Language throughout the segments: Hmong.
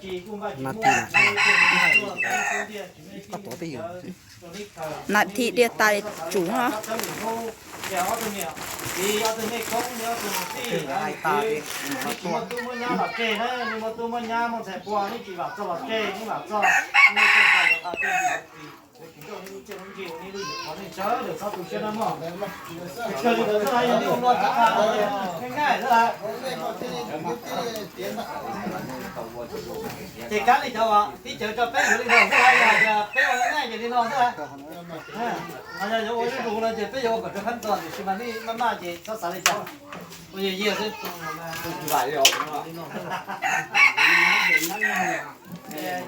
Nas this, koj tuav twj ywm. Nas this diav tais tsum no. Ces kab li cov uas tib cawv tso peb yuav li no xwb, yog hais tias peb ua neej ces li no xwb. Yog yuav ua zuj zus no ces peb yuav ua kom raws qab ntxo, tiam sis mas nej maj maj ces txhob xav li cas, ua yog yig xwb.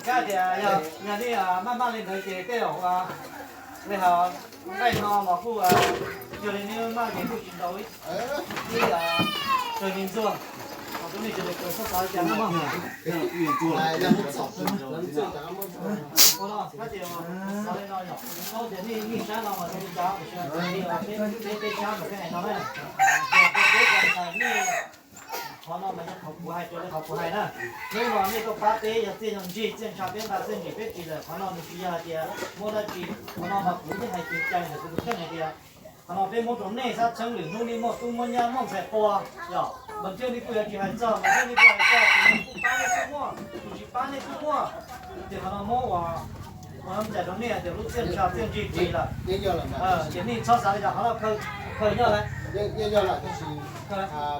Kab tias yog nej maj maj li ntawd ces tej zaum li hos nqaij no los kuj yog li nej maj ces kuj tsis ntau ib, ib raws li ntxuaj, tub nej sawv daws txhob xav li cas na mog. Ua no kab tias xav li no yom, paub tias nej sab no mas zoo li cas, tiam sis peb peb sab mas peb hais no na, peb ua ntxhais nej. Qhov no mas yog qhov kuv hais raws li qhov kuv hais na. Hnub no nej tuaj pab peb yog txiaj yog ntsig, txiaj ntsha peb nqa txiaj ntsig peb ris lawm, qhov no nws tsis yog hais tias muaj dab tsi, qhov no mas kuv yeej hais ceev ceev ntawm kuv tus kheej hais tias qhov no peb muab rau nej xav txheeb lwm hnub nej muaj tub muaj nyab muaj ntxhais qua, yog mas thiaj li kuj yuav tsis hais txog, mas thiaj li kuj hais txog tus kuj pab nej kuj muaj, tus tsis pab nej kuj muaj. Ces qhov no muab ua ua ntxhais rau nej tias lub txiaj ntsha txiaj ntsig ris lawm. Ces nej txhob xav li cas, qhov no khaws nyob lawm. Yeej yog lawm, tab sis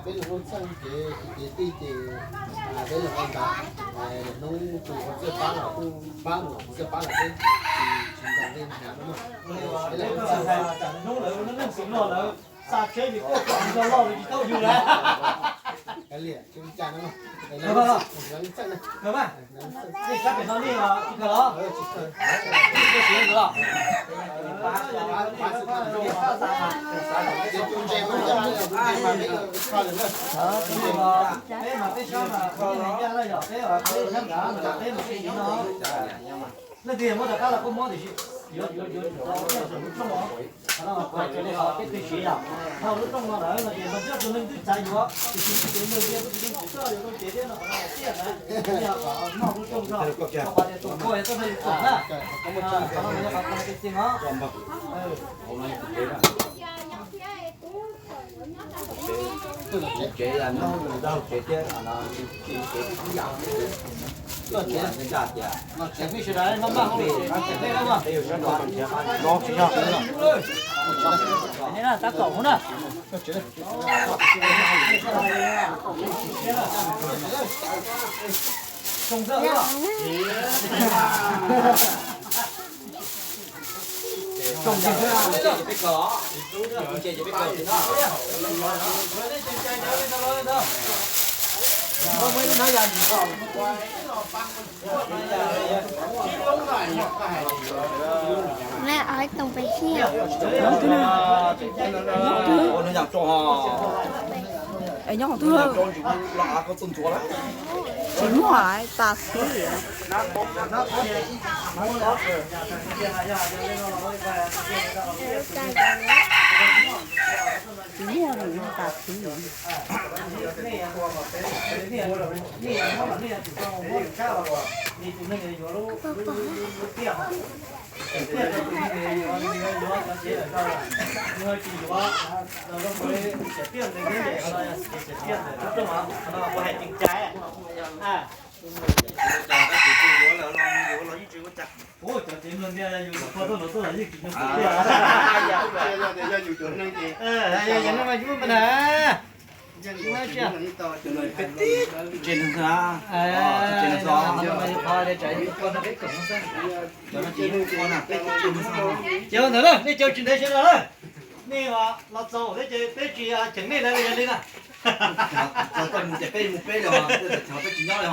peb los ua txheej kev kev tij ces peb los ua ntas, hnub tus ua txiaj pab los kuj pab, tus txiaj pab los peb tsis ntas li hnav no mas. Hnub lawv ua neej xwm loj lawv xa tsheb vim quaj kom nco loj lawv tsis tau yus lawm. Li cas no, nej sab pem no nej tsis kawg los? Peb mas peb sab mas peb ncaj na, yog peb peb sab nrad mas peb mas peb no. Leej twg muab rov qab los kuj muab, tiam sis yuav yuav yuav tsum tau lub rooj os. Qhov no kuv hais raws li qhov peb twb siv yom, dhau lub rooj no lawm no ces npawg Ntsuab tus neeg twb xav yuav, tiam sis nws tias nws tias kuv tsis nyiam txawj yuav tau cev thiab no, qhov no tiaj na, yog kom noj lub rooj zog, rau qhov tias tus kua yog tuaj nrog yus koom na. Qhov no yog qhov koj hais tiag tiag os. Neb ib tug pes xij, nyob twg, nyob twg, es nyob twg, tsis muaj tas xwb. Tsis muaj tas xwb. Ces ua ntawd na, nej cov tsis ntev sawv daws na, nej los txog thiab ces peb tsis cheem nej lawm, yog li na. Peb mus peb los, peb tsis nyob.